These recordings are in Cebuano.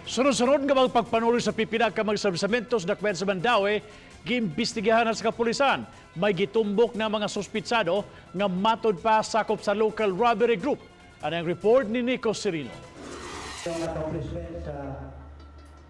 Sunod-sunod nga mga pagpanulo sa pipila ka mga establishmento sa dakbayan sa Mandaue, giimbestigahan na sa kapulisan. May gitumbok na mga suspitsado nga matod pa sakop sa local robbery group. Ano ang report ni Nico Serino?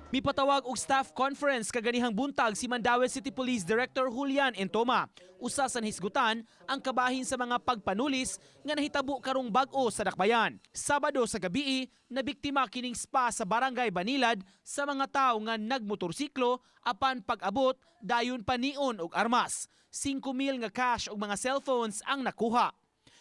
Mipatawag og staff conference kaganihang buntag si Mandaue City Police Director Julian Entoma. Usa sa nahisgutan ang kabahin sa mga pagpanulis nga nahitabo karong bag-o sa dakbayan. Sabado sa gabii, nabiktima kining spa sa Barangay Banilad sa mga tawo nga nagmotorsiklo, apan pag-abot dayon panion og armas. 5,000 nga cash ug mga cellphones ang nakuha.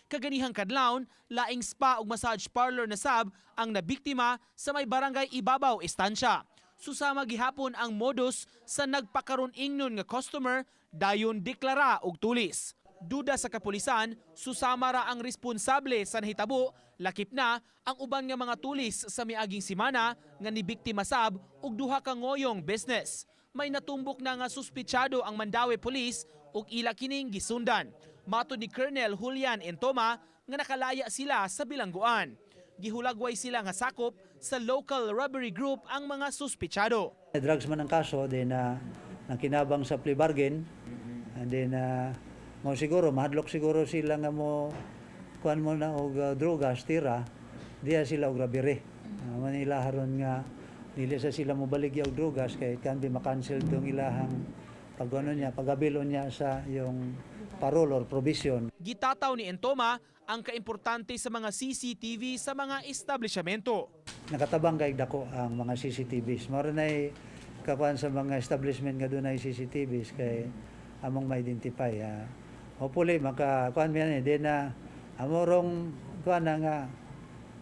Kaganihang kadlawon, laing spa ug massage parlor na sab ang nabiktima sa may Barangay Ibabaw, Estancia. Susama gihapon ang modus sa nagpakaron ingnon nga customer, dayon deklara og tulis. Duda sa kapulisan, susama ra ang responsable sa nahitabo, lakip na ang uban nga mga tulis sa miaging simana nga nibiktima sab og duha ka ngoyong business. May natumbok na nga suspitsado ang Mandaue Police ug ila kining gisundan. Matod ni Colonel Julian Entoma nga nakalaya sila sa bilangguan. Gihulagway sila nga sakop sa local robbery group ang mga suspitsado. Drugs man ang kaso, then nangkinabang sa plea bargain, and then mo siguro, mahadlok siguro sila nga mo kuan mo na og drogas, tira, diya sila og robbery. Man ila haron nga dili sa sila mo baligya og drogas kay it can be ma-cancel tong ilahang pag ano niya, pag-abilo niya sa yung parole or probation. Gitataw ni Entoma ang kaimportante sa mga CCTV sa mga establishmento. Nakatabang kay dako ang mga CCTVs. Mao nay kakuan sa mga establishment nga dunay CCTVs kay among ma-identify. Hopefully maka kuan mi ani din na amorong kuan na nga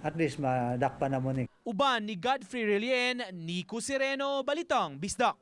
at least madakpan na mo ni. Uban ni Godfrey Relien, Nico Sereno, Balitang Bisdak.